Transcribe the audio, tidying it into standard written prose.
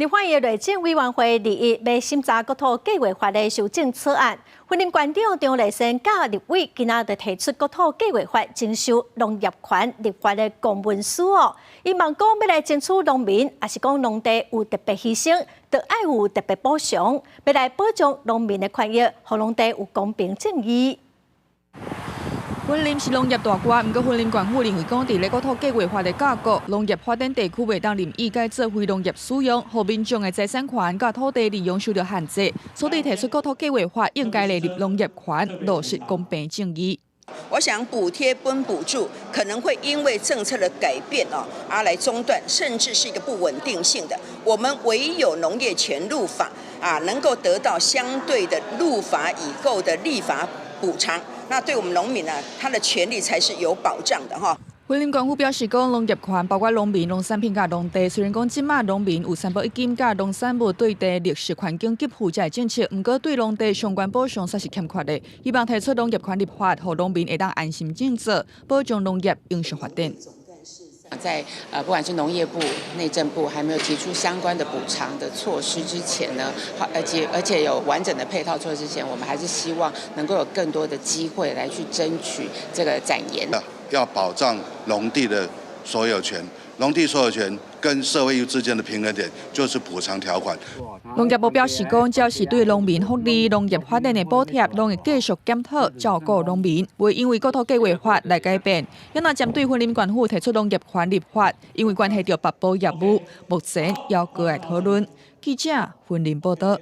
立法院內政委員會二一欲審查國土計劃法的修正草案，雲林縣長張麗善佮立委今仔就提出國土計劃法徵收農業權立法的公文書哦。伊嘛講欲來爭取農民，抑是講農地有特別犧牲，就愛有特別補償，欲來保障農民的權益，予農地有公平正義。雲林是農業大縣，毋過雲林縣府認為講，佇咧國土計劃法的架構，農業發展地區袂當任意改做非農業使用，予民眾的財產權佮土地利用受著限制，所以提出國土計劃法應該來立農業權，落實公平正義。我想補貼跟補助可能會因為政策的改變哦，而來中斷，甚至是一個不穩定性的。我們唯有農業權入法啊，能夠得到相對的入法以後的立法補償。那對我們農民呢，他的權利才是有保障的哈。雲林縣府表示講，農業權包括農民、農產品佮農地。雖然講這馬農民有三保一金佮農產物對地綠色環境給付這个政策，毋過對農地相關補償煞是欠缺的。希望提出農業權立法，予農民會當安心種作，保障農業永續發展。在不管是農業部、內政部還沒有提出相關的補償的措施之前呢，好，而且有完整的配套措施之前，我們還是希望能夠有更多的機會來去爭取這個展延。要保障農地的所有權，農地所有權跟社會義務之間的平衡點就是補償條款。農業部表示講，只要是對農民福利、農業發展的補貼，攏會繼續檢討照顧農民，袂因為國土計劃法來改變。也若針對雲林縣府提出農業權立法，因為關係著北部業務，目前猶閣愛討論。記者雲林報導。